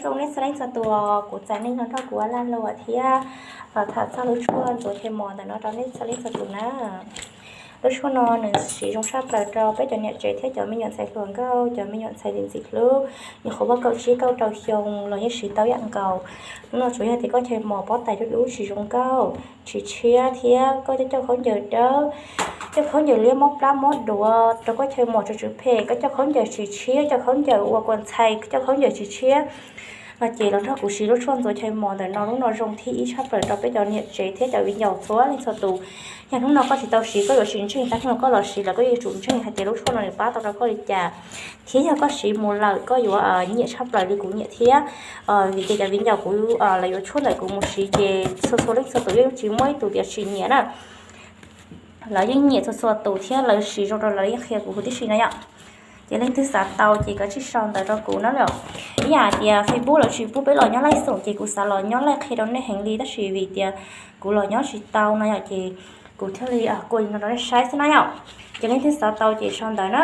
Zoo nej txhua leej txhua tus, kuv txais nej los nrog kuv ua lag luam thiab tham txog lub tshuaj ntxuav chaw mos ntawm no rau nej txhua leej txhua tus na. Lub tshuaj no nws siv zoo tshaj plaws rau peb cov niam tsev thiab cov me nyuam ntxhais hluas nkauj, cov me nyuam ntxhais ntxim hlub, nyuam qhuav muaj kaum tsib kaum rau xyoo los yeej siv tau ib yam nkaus. Lub no tsuas yog tias koj chaw mos pob tais dub dub tsis zoo nkauj, tsis tshiab thiab koj coj coj khaub ncaws dawb, coj khaub ncaws liab mob plab mob duav rau koj chaw mos tsis tsw phem, koj coj khaub ncaws tsis tshiab, coj khaub ncaws ua kua ntxhais, coj khaub ncaws tsis tshiab no ces los nrog kuv siv lub tshuaj ntxuav chaw mos ntawm no. Lub no zoo thib ib tshaj plaws rau peb cov niam tsev thiab cov viv ncaus txhua leej txhua tus. Yog hnub no koj tsis tau siv koj yuav tsis ntseeg, tab hnub no koj los siv lawm koj yuav tsum ntseeg hais tias lub tshuaj no nws pab tau rau koj li cas, thiab yog koj siv mus lawm koj yuav nyiam tshaj plaws li kuv nyiam thiab. Vim tias cov viv ncaus kuv lawv yuav tshuaj ntawm kuv mus siv ces txhua txhua leej txhua tus yeej tsis muaj ib tug tias tsis nyiam na. Lawv yeej nyiam txhua txhua tus thiab lawv siv zoo rau lawv yeej qhia kuv huv tib si na yom. Ces leej twg xav tau ces koj tsij sau ntawv rau kuv na yom. Ib yam hais tias Facebook lawv tsis pub peb los nyob live xoom ces kuv xav los nyob live qhia rau nej heev li tab sis vim tias kuv los nyob tsis tau no yom ces kuv thiaj li kua no rau nej saib xwb na yom. Ces leej twg xav tau ces sau ntawv na.